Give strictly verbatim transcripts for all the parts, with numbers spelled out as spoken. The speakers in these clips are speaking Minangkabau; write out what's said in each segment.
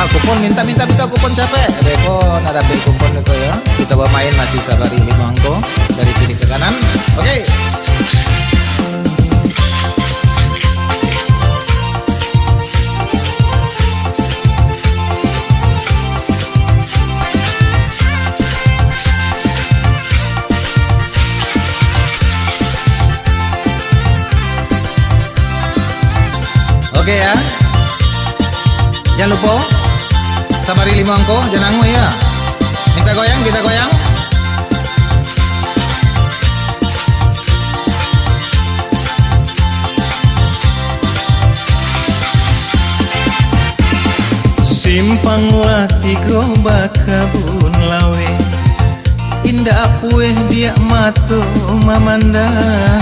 Kupon, minta, minta, minta kupon capek. Beko nak dapek kupon beko ya. Kita bamain masih sabari limo angko dari kiri ke kanan. Oke. Oke ya. Jan lupo, sabari limo angko, jan anguih ya. Minta goyang, kita goyang. Simpang lah tigo bakabun laweh, indak pueh diak mato mamandang.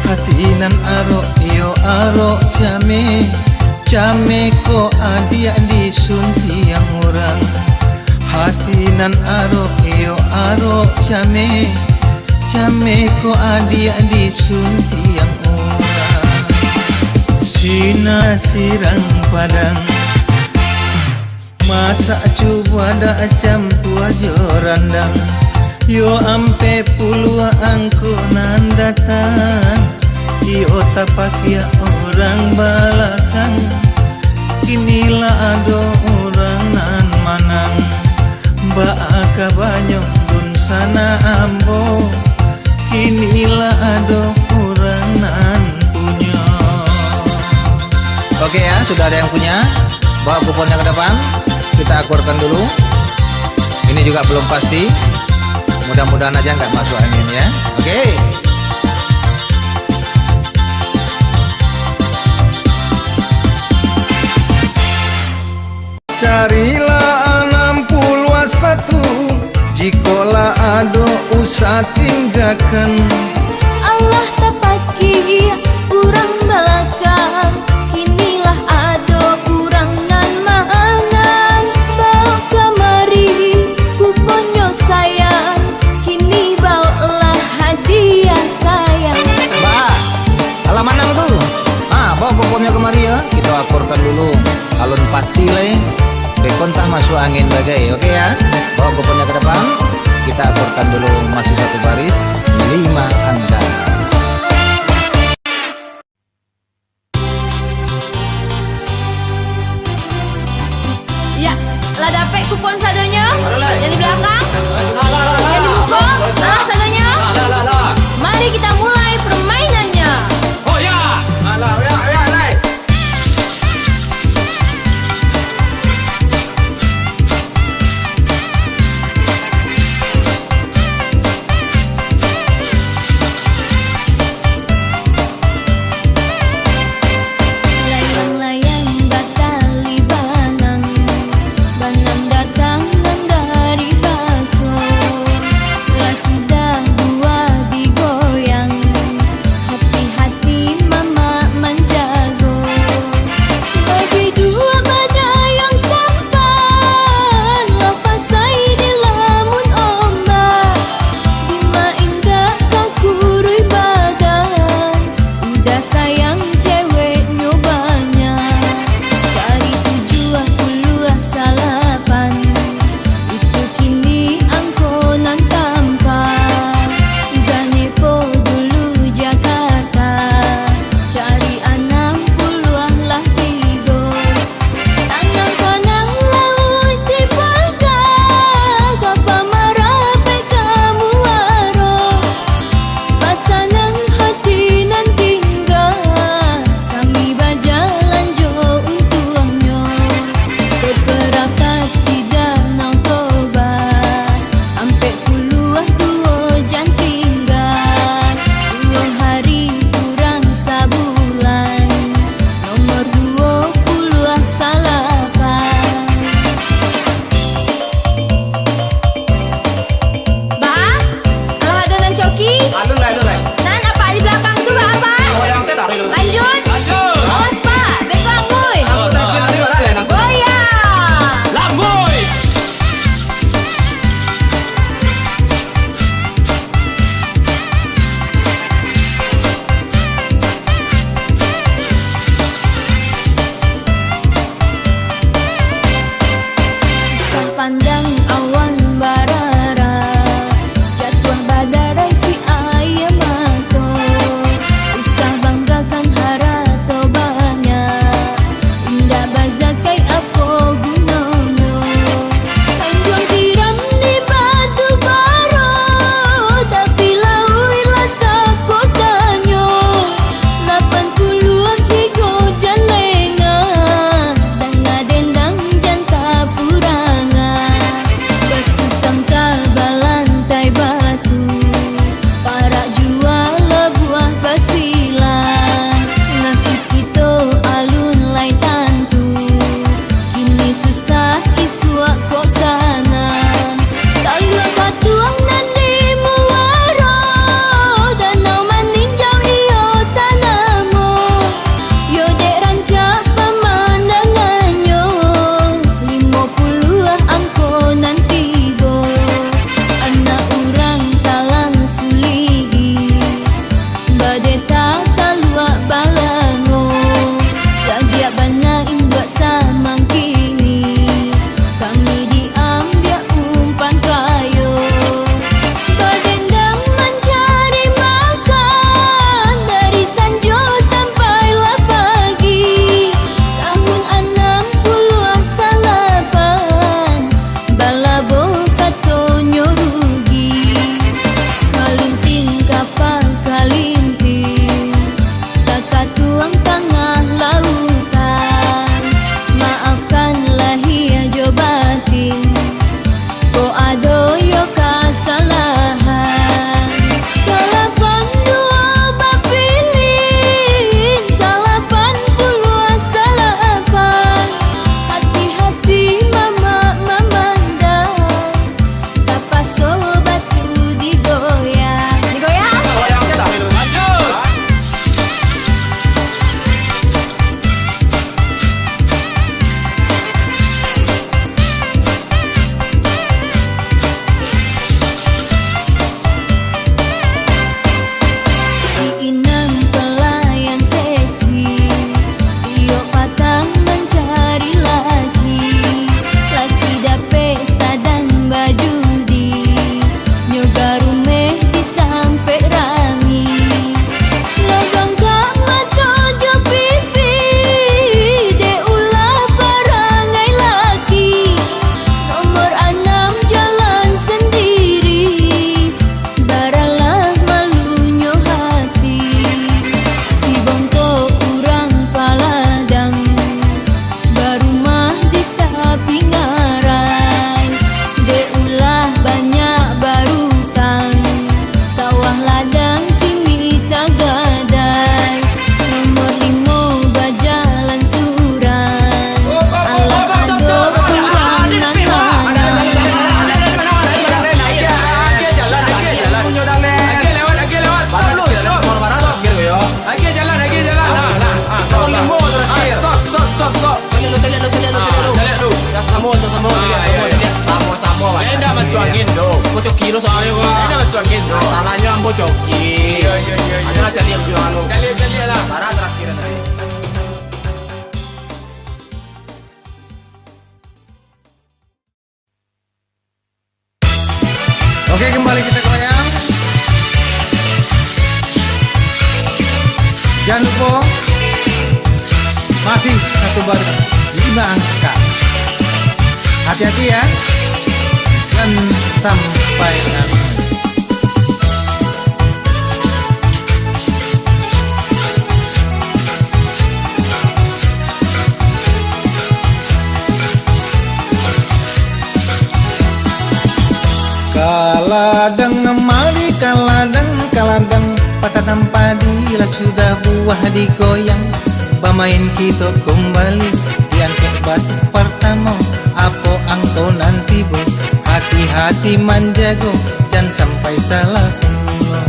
Hati nan arok, iyo arok cameh, cameh ko adiak disuntiang urang. Hati nan arok, iyo arok cameh, cameh ko adiak disuntiang urang. Sina sirang padang, masak cubadak campua jo randang, yo ampek puluah angko nan datang. Iyo tapakiak urang balakang, kini lah ado urang nan manang. Baa kabanyo dunsanak ambo, kini lah ado urang nan punyo. Oke ya, sudah ada yang punya. Bawa kuponnya ke depan. Kita akurkan dulu. Ini juga belum pasti. Mudah-mudahan aja nggak masuk angin ya. Oke. Carilah anam puluah satu, jikolah ado usah tinggakan. Alah tapakiak urang balakang, kinilah ado urang nan manang. Baok kamari kuponnyo sayang, kini baoklah hadiah sayang. Ba, alah manang tu. Ha, baok kuponnyo kamari yo, kito akurkan dulu. Alun pasti lai, beko ntah masuk angin bagai, oke ya. Baok kuponnyo ka depan, kita akurkan dulu masih satu baris, lima angka. Ya, lah dapek kupon sadonyo? Yang di balakang? Yang di muko? Ah, sadonyo? Mari kita mulai permainannya. Oh ya! Alah, ya, ya, lai. Layang-layang batali banang, banang datang nan dari baso. Lah sudah buah digoyang, hati-hati mamak manjago. Bagi duo badayang sampan, lah pasai dilamun ombak. Dima indak ka kuruih badan, udah sayang ceweknyo banyak. Cari tujuah puluah salapan, itu kini angko nan tampan. Udah nepo dulu Jakarta, cari anam puluah lah tigo. Tanang panang lauik si Balga, ka pamarapek ka muaro, basanang hati nan tingga. Coki lo soalnyo, Bang. Ini masuk angin, bro. Masalahnya ambo coki. Iyo, iyo, iyo, iyo. Adalah caliak dulu, anu. Caliak, caliak lah. Barang terakhir tadi. Oke, kembali kita goyang. Jangan lupa, masih satu baris, lima angka. Hati-hati ya, jangan sampai nganggur. Kaladang mari, kaladang, kaladang, patanam padi lah sudah buah digoyang. Bamain kito kumbali, diangkek batu partamo, apo angko nan tibo, hati-hati manjago, jan sampai salah pulo.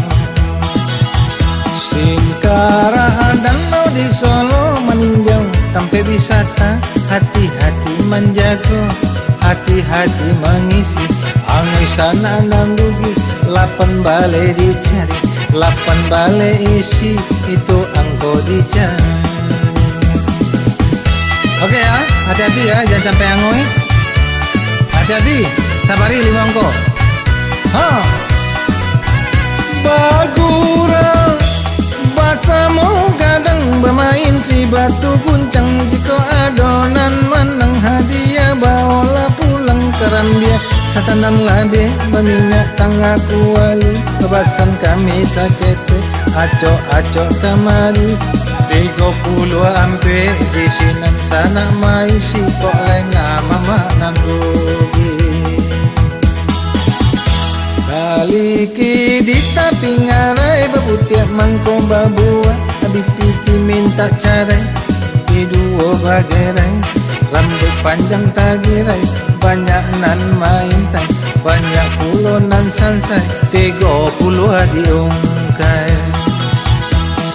Singkarak danau di Solo maninjau, tampek wisata, hati-hati manjago, hati-hati mangisi, angui sanak nan rugi, lapan baleh dicari, lapan baleh isi, itu angko dicari. Oke ya, hati-hati ya, jangan sampai angui. Hati-hati, sabari limo angko. Ha. Bagurau basamo gadang, bamain si batu guncang, jikok ado nan manang hadiah, baolah pulang karambia. Satanam labiah baminyak tangah kuali, babasan kami saketek, acok-acok kamari. Tigo puluah ampek di sinan, sanak maisi, kok lengah mamak nan rugi. Taliki di tapi ngarai, babutiak mangko babuah, abih piti mintak carai, di duo bagerai, rambuik panjang tagirai, banyak nan maintai, banyak pulo nan sansai, tigo puluah diungkai.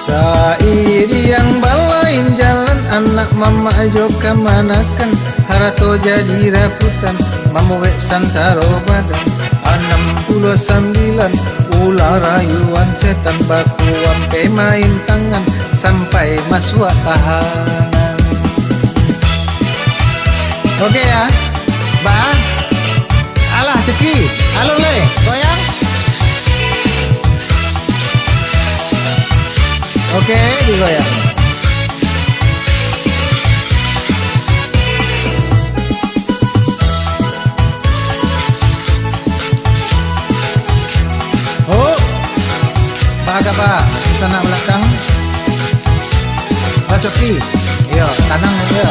Sairiang balain jalan, anak mamak jo kamanakan, harato jadi raputan, mamuek santaro badan. Anam puluah sambilan, ulah rayuan setan, bakuam pemain tangan, sampai masuak tahanan. Oke ya, Bang. Alah, ceki. Alun lai. Goyang. Oke, digoyang. Oh. Bagapa? Kita nak balakang. Bacoki. Iyo, tanang, iyo.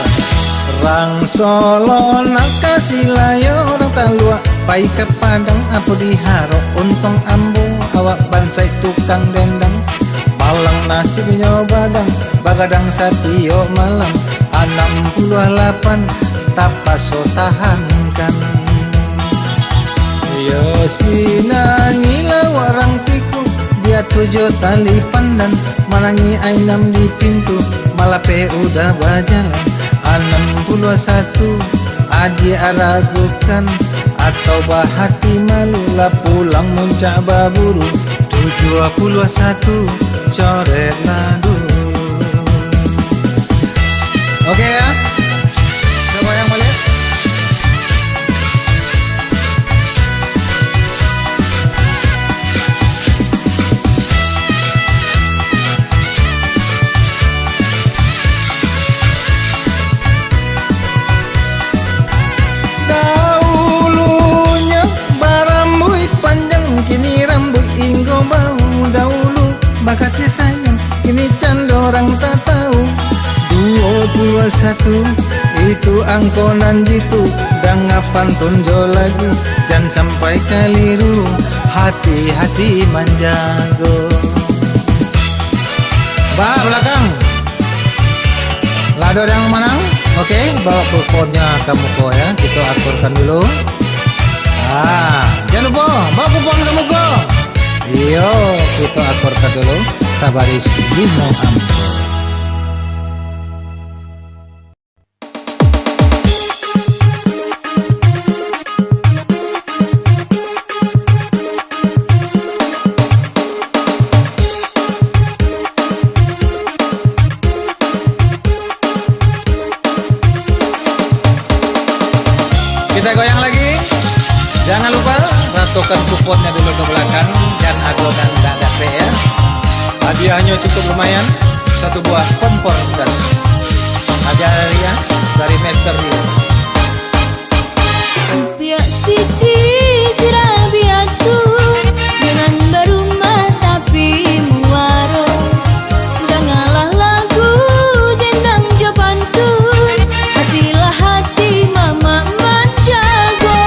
Rang Solo nan ka Silayo, rang Taluak pai ka Padang, apo diharok untuang ambo, awak bansaik tukang dendang. Malang nasibnyo badang, bagadang satiok malam, anam puluah lapan tapaso tahankan. Iyo, sinan ngilau urang tiku, di ateh jo tali pandan, manangih ainam di pintu, malapeh udah bajalan. Anam puluah satu, adiak ragukan, atau bahati malu, lah pulang muncak baburu. Tujuah puluah satu, coret lah dulu. Oke ya. Kita goyang balik. Daulunyo barambuik panjang, kini rambuik inggo bau. Daulu bakasih sayang, kini cando urang tatau. Duo puluah satu, itu angko nan jitu, danga pantun jo lagu, jan sampai kaliru, hati-hati manjago. Ba balakang. Lah ado yang manang? Oke, bawa kuponnya ka muko ya. Kita akurkan dulu. Ah, jangan lupa bawa kupon ka muko. Iyo, kita akurkan dulu. Sabaris limo ampo. Ponnya dulu ke belakang, jan ado nan dak dapek, ya. Hadiahnyo cukup lumayan, satu buah kompor gas. Hadiah dari, ya, dari Master Rio. Piak Siti Sirabiatu, dengan barumah tapi muaro. Dangalah lagu dendang jo pantun, hatilah hati mamak manjago.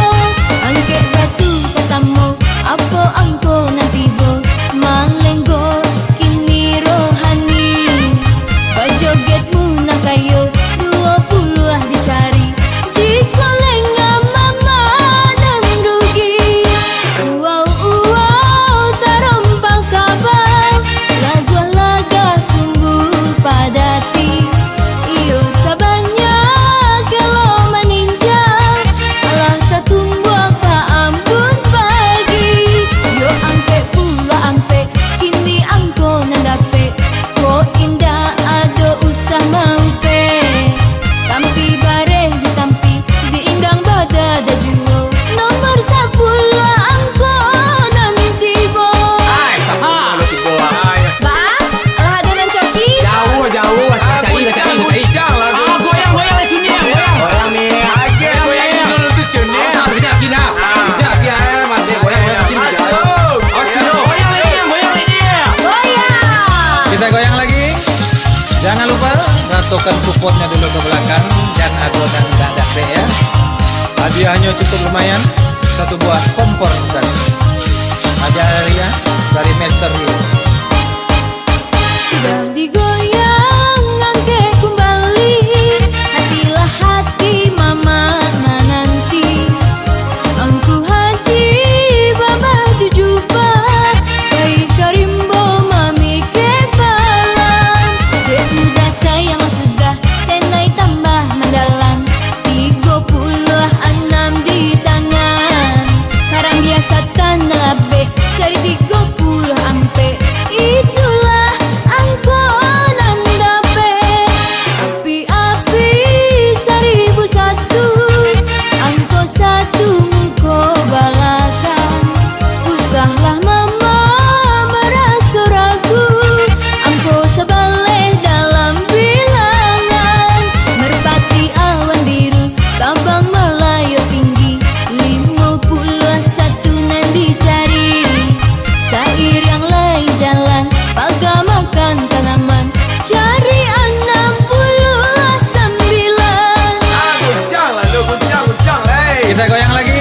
Angkek batu patamo, apo angko nan tibo, malenggo kini rohani. Bajogetmu nan kayo, duo puluah dicari, jiko lengah mamak nan rugi. Uwau, uwau, tarompang kabau, laguah laga sumbu padati. Iyo sabanyak kelo maninja, alah tatumbuah ka ambun pagi. Yo ampek pulo ampek, kini angko nan dapek, kok indak ado usah mampek. Tapi bareh ditampi, diindang badada juo. Nomor sapuluah angko nan tibo. Ai, sapuluah lo tibo, ai. Ba, alah ado nan coki? Jauah, jauah. Ah, cari, cari, cari. Ah, goyang, goyang, Cuniang, goyang. Goyang ni. Goyang, goyang. Dulu tu, Cuniang. Ah, kejap, kejap. Ah. Kejap, kejap, eh, masih goyang, goyang, kejap. Masuk. Awas, Cuniang. Goyang lagi, goyang lagi. Goyang. Kita goyang lagi. Jangan lupa, ratokan kuponnya dulu ke belakang. Jan ado nan dak dapek, ya. Hadiahnyo cukup lumayan, satu buah kompor gas. Hadiah dari, ya, dari Master Rio. Sudah digoyang angkek kumbali, hatilah hati mamak mananti. Angku Haji babaju jubah, pai ka rimbo mamikek palang. Dek udah sayang sudah, denai tambah mandalam. Tigo puluah anam di tangan. Karang biasa tanah labek, cari tigo puluah ampek. Itulah angko nan dapek. Api-api saribu satu, angko satu muko balakang. Usahlah mama maraso ragu, angko sabaleh dalam bilangan. Merpati awan biru, kabang malayo tinggi, limo puluah satu nan dicari. Sairiang lai jalan, paga makan tanaman, cari anam puluah sambilan. Ah, guncang lah tu, guncang, guncang, hei. Kita goyang lagi.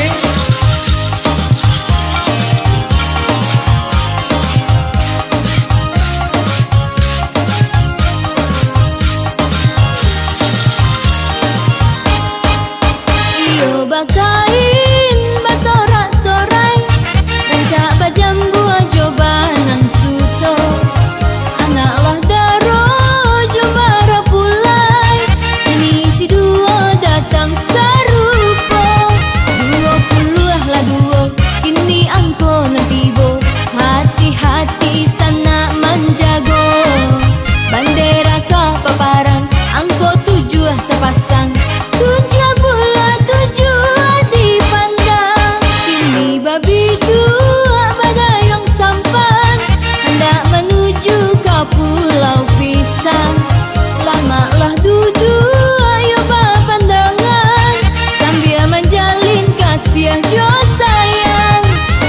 Iyo bakain batorak-torai, rancak bajambua jo banang suto. Anak lah daro jo marapulai, kini si duo datang sarupo. Duo puluah lah duo, kini angko nan tibo. Hati-hati sanak manjago, bandera ka paparang, angko tujuah sapasang, tujuah puluah tujuah dipandang. Kini babiduak badayuang sampan, handak manuju ka Pulau Pisang. Lamaklah duduak yo bapandangan, sambia manjalin kasiah jo sayang.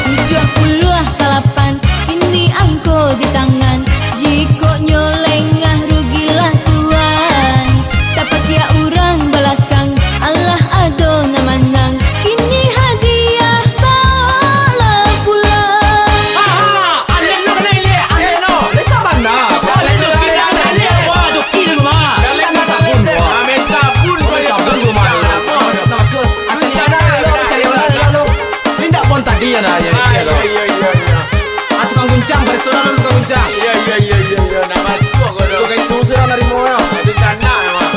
Tujuah puluah salapan, kini angko di tangan. Jikok nyo lengah, rugilah tuan. Tapakiak urang balakang, alah ado nan manang. Kini hadiah baoklah pulang. Aha, Alek no kanai, Lek, Alek no. Lek sabana. Alek no, Alek, Alek, Alek. Wah, joki dulu, mah. Alek no sabun, wah. Ah, main sabun, sabun, wah. Nah, masuk. Acah ni ada, lo, cari orang, lo, lo. Ni ndak bon tadi ya, nah, ya, ah, ya, lo. Iya, iya, iya, iya. Ah, tukang guncang, baris surang lo, tukang guncang. Iya, iya, iya, iya, iya. Nah, masuk, lo. Tukang itu surang dari mana? Dari sana, emang.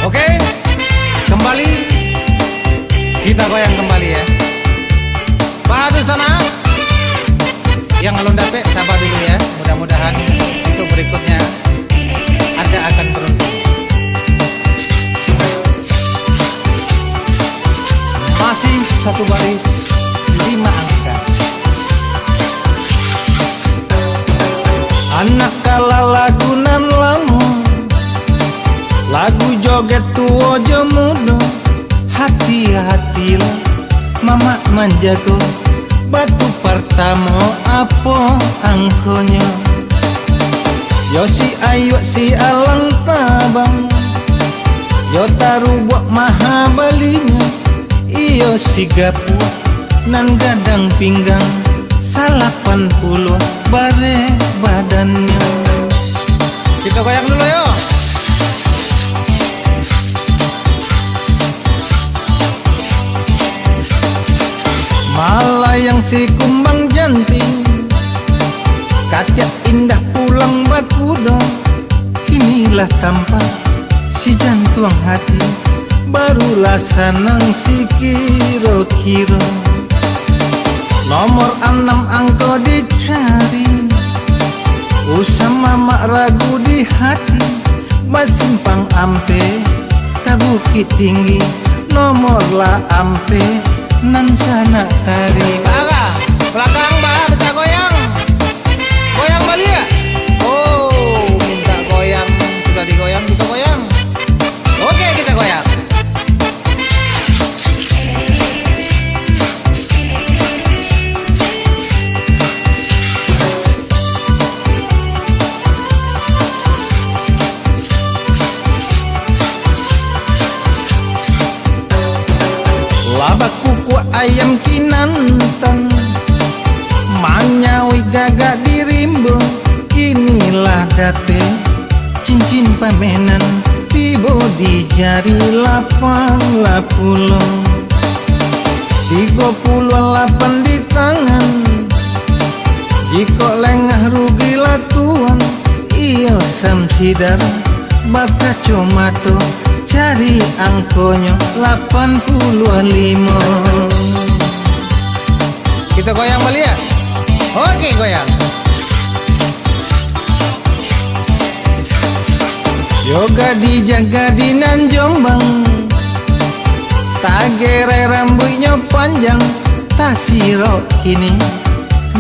Oke, kembali kita goyang kembali ya. Bagus sana. Yang alun dapek sabar dulu ya. Mudah-mudahan untuk berikutnya akan beruntung. Masih satu baris, lima angka. Anak kalah lagu nan lamo, lagu joget tuo jo mudo. Hati-hatilah, mamak manjago. Batu partamo apo angkonyo? Yo si Ayuak si Alang Tabang, yo Tarubuak Mahabalinyo, iyo si Gapuak nan gadang pinggang, salapan puluah bareh badannyo. Kita goyang dulu, yo. Malayang si kumbang janti, katiak indah pulang bakudo, kinilah tampak si jantuang hati, barulah sanang sikiro-kiro. Nomor anam angko dicari, usah mamak ragu di hati, basimpang ampek ka Bukittinggi, nomor lah ampek nan sanak tari. Bara, balakang, bara, mintak goyang. Goyang baliak. Oh, mintak goyang. Sudah digoyang, kita goyang. Oke, kita goyang. Lah bakukuak ayam kinantan, manyauik gagak di rimbo, kinilah dapek cincin pamenan, tibo di jari lapan lah pulo. Tigo puluah lapan di tangan, jikok lengah rugilah tuan, iyo Samsidar bakacomato, cari angkonyo lapan puluah limo. Kita goyang baliak. Oke, goyang. Yo gadih, gadih nan Jombang, tagerai rambuiknyo panjang, tasirok kini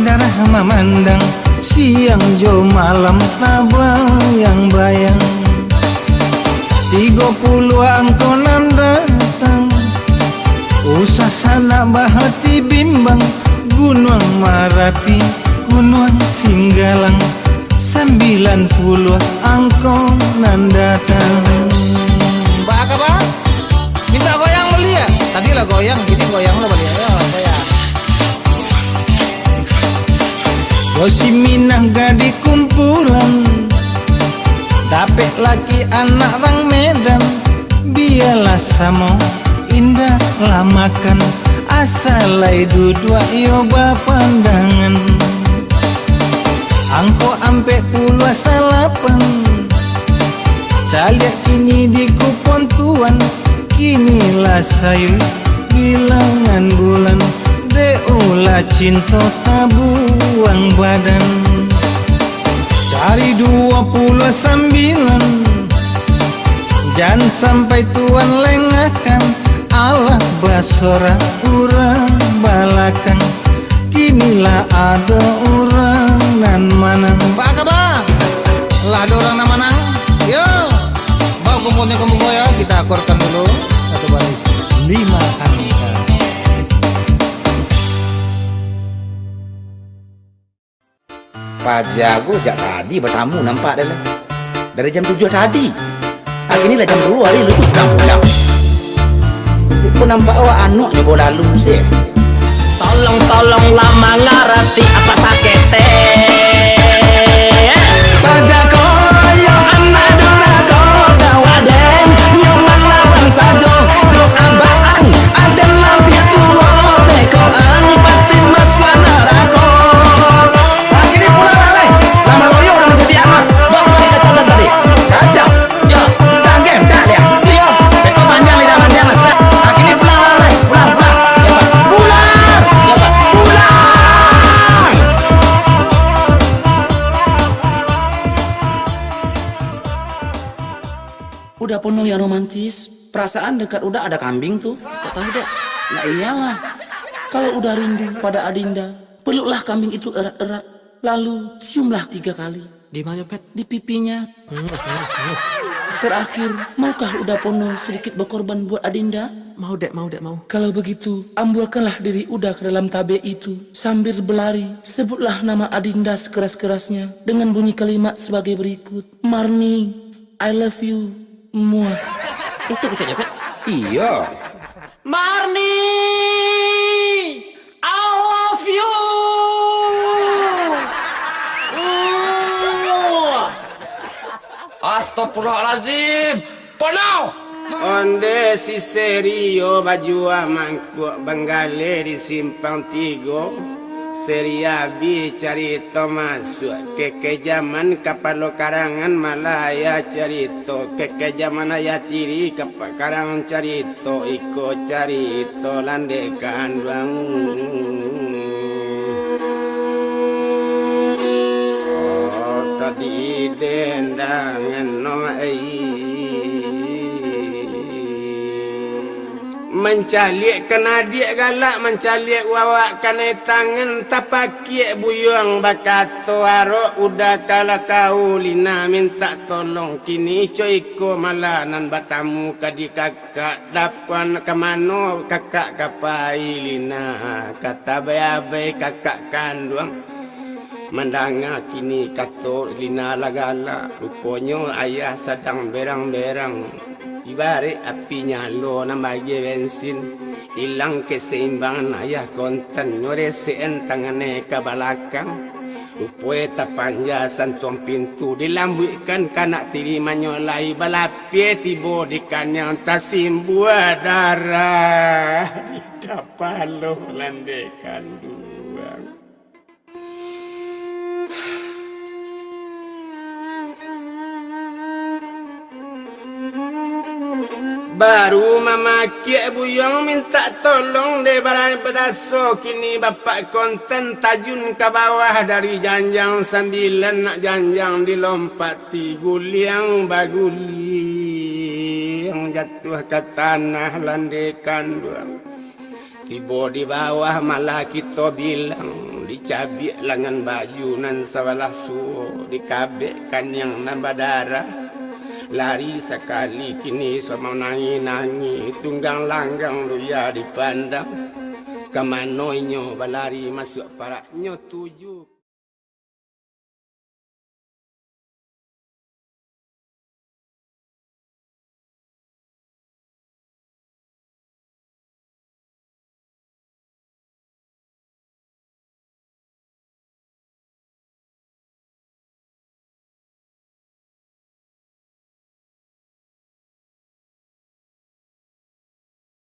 darah mamandang, siang jo malam tabayang-bayang. Tigo puluah angko nan datang, usah sanak bahati bimbang, Gunuang Marapi, Gunuang Singgalang, sambilan puluah angko nan datang. Baa kaba? Mintak goyang baliak. Tadi lah goyang, kini goyang lah baliak. Yo, goyang. Yo si Minah gadih kumpulan, dapek laki anak rang Medan, bialah samo, indak lah makan, asa lai duduak iyo bapandangan. Angko ampek puluah salapan, caliak kini di kupon tuan, kini lah sayuik bilangan bulan, dek ulah cinto tabuang badan. Cari duo puluah sambilan, jan sampai tuan lengahkan, alah basorak urang balakang. Kini lah ado urang nan manang. Baa kaba? Lah ado urang nan manang? Yo. Bao kuponyo ka muko yo, kita akorkan dulu satu baris. Lima angka. Paja ko jak tadi batamu nampak dek lah. Dari jam tujuah tadi. Kini lah jam duo hari, lu tu pulang-pulang. Ko nampak awak anuak nyo bawa lalu se. Tolong, tolonglah mangarati apak sakete. Paja ko yo anak durako, kawa den nyo malawan sajo. Jo abaan aden labiah tuo dek ko, ang pasti masuak narako. Kini pulang lah lai. Lah maloyo urang jadi anak. Baa kaba kacau tadi? Kacau. Yo, tanggen, dak liang. Iyo, beko panjang lidah panjang masak. Kini pulang lah lai. Pulang, pulang. Yo, Pak. Pulang. Yo, Pak. Pulang. Pono yang romantis, perasaan dekat Uda ada kambing tu. Kok tahu, Dek? Nah, iyalah. Kalau Uda rindu pada Adinda, peluklah kambing itu erat-erat, lalu ciumlah tiga kali. Di mana, Pet? Di pipinya. Terakhir, maukah Uda Pono sedikit berkorban buat Adinda? Mau, Dek, mau, Dek, mau. Kalau begitu, ambuakanlah diri Uda ke dalam tabek itu. Sambil berlari, sebutlah nama Adinda sekeras-kerasnya dengan bunyi kalimat sebagai berikut. Marni, I love you, muah. Itu keceknya, Pet? Iya. Marni, I love you. Muah. Astagfirullahalazim. Pono! Onde si Serio bajuah mangkuak banggale di Simpang Tigo. Seri abih carito masuak, keke jaman kapalo karangan malah ayah carito, keke jaman ayah tiri kapa karangan carito, iko carito landek kanduang. Oh, tadi dendangan no ai. Mancaliak ka nadiak galak, mancaliak wawak kanai tangan, tapakiak buyuang bakato, arok Uda ka lakau, Lina mintak tolong, kini co iko malah nan batamu ka di kakak, dapan ka mano kakak ka pai, Lina ka tabai-abai kakak kanduang. Mandanga kini kato Lina lah galak, ruponyo ayah sadang berang-berang. Ibarek api nyalo nan bagi bensin, ilang keseimbangan ayah kontan, nyo resek-an tangannyo ka balakang. Rupoe tapanja santuang pintu, dilambuikkan kanak tiri manyolai, balapeh tibo di kaniang, tasimbua darah di kapalo landek kanduang. Baru mamakiak buyuang mintak tolong, dek barani badaso kini bapak kontan tajun ka bawah dari janjang sambilan, nak janjang dilompati guliang baguliang jatuah ka tanah landek kanduang. Tibo di bawah malah kito bilang, dicabiak langan baju nan sabalah suo, dikabek kaniang nan badarah. Lari sakali kini samo nangih-nangih, tunggang langgang luya dipandang. Ka mano inyo balari masuak parak, nyo tuju.